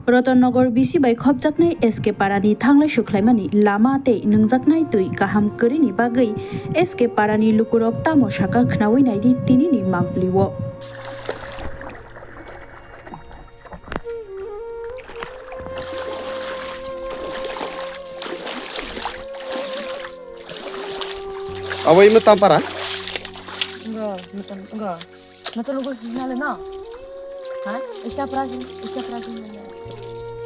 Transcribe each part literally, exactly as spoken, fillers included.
Rotonnogor bisi bai khopjaknai S K Parani thanglai sukhlaimani lama tei nwngjaknai twi kaham kwrwini bagwi S K Parani lukurok tamo sakha khnaui naidi tinini mangpili-o. Abo imo tampara? Enggak, betul, enggak. Nata lugu sini ale no? Ha? Iska pra sini, iska pra sini ale.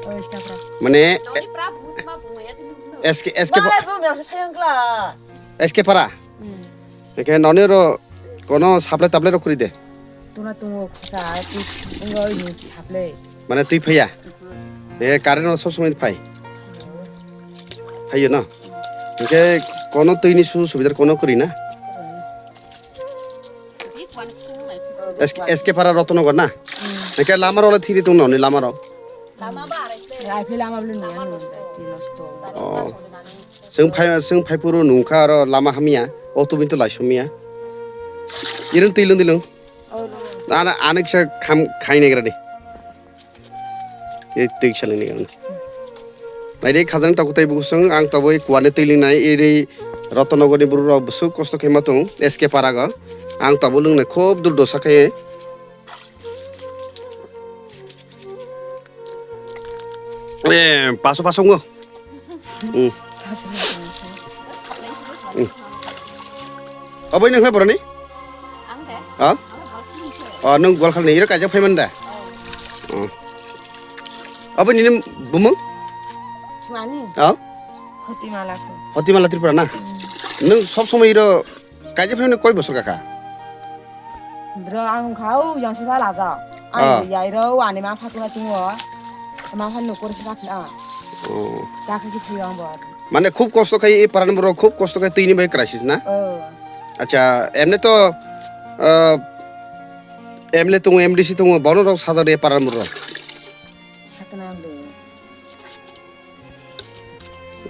Oh, iska pra. Mane, Noni pra bu ma bu ma ya tu. S K, S K Ba pa-, le bu me sa thayang kla. S K para? Hmm. Eke noni ro kono supply tablai ro kuri de. Tuna tungo khosa, tu, engo ini supply. Mane twi phaiya? E, current no sob somoi phai? Phaiyo no? Eke kono twi ni su subidar kono kuri na? S K, S K para Rotonnogor na? Hmm. Eke lama ro le thiri tong no ni lama ro? Ai phi lama blu ni ano, ti nosto. Oh. Seng phai, seng phai puru nungkha aro lama hamya. O tu bintu lai somya. Irin twi lung di lung. Oh, no. Ana, anik sa kham khai negra di. Ei twi salini ang. Naidi khajang tok tei busung ang toboi kuane twi lingnai iri Rotonnogorni buru rok busuk kosto khe ma tong S K parago. Ang tobo lwngnai khub dur dosa khe. Eh, paso paso ngo. Hmm. Hmm. Obo ini khlai boroni? Ang de? Ha? Ang de Bauchi ni se. Oh, nung Gwalkhal ni iro kaijak phaiman da? Oh. Oh. Obo nini bumung? Chumani? Oh? Hotimala ko. Hotimala Tripura na? Hmm. Nung sob somoi iro kaijak phaimani koi bosor kaka? Bro, ang khau yang sila laja. Ah. Ang yai ro ani ma phatuna tingo. Ma phan nukur sila khna. Oh. Ka khe si thiyang bo. Mane khub kosto khai, e paran borok khub kosto khai twini bai crisis na? Oh. Acha, emne to, ah, M L A tongo, M D C tongo, bono rok sajak de paran borok. Sakna ang do.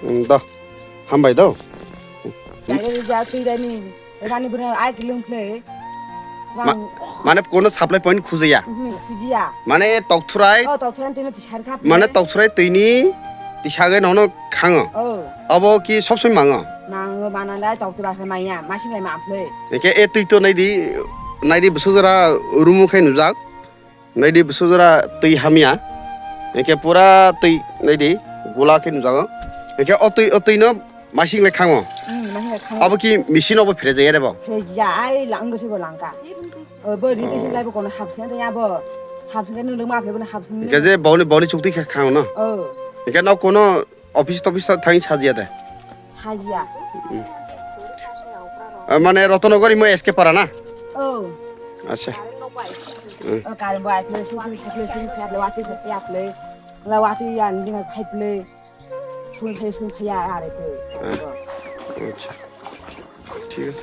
Mm, do. Hambai do. Jai ja twi dani. Rani bura ai kilung phle. Ma-, mane kono supply point khujaya. Mhm, khujaya. Mane tokthwrai. Oh, tokthwrai tino tisar kha. Mane tokthwrai twini tisagai nono khango. Oh. Obo ki sob somoi mango? Mango, manang dai tokthwrai khe maya, masing lai ma phle. Eke e twi to naidi, naidi bwswk jora rumu khai nujak. Naidi bwswk jora twi hamya. Eke pura twi naidi gula khe nujago. Eke o twi, o twi no masing lai khango. Hmm, masing lai khango. Abo ki machine obo phrejaya de bo? Phrejaya, ai lang gosi bo langka. O bo ri twi lai bo kono hapsna twi abo. Hapsna nung ma phle bo hapsna. Eke je boni, boni chukti khe khango no? Oh. Eke no kono office toffice thang sajiya de? Sajiya. Hmm. Ah, mane Rotonnogor imo S K para na? Oh. Acha. Hmm. Oh, kar bo ai phle, su su phle, su phle, lawati phle, phle. Lawati ya, ni ma phai phle. Sun phai, sun phai ya, are phle. Ah. Acha. Thik ase.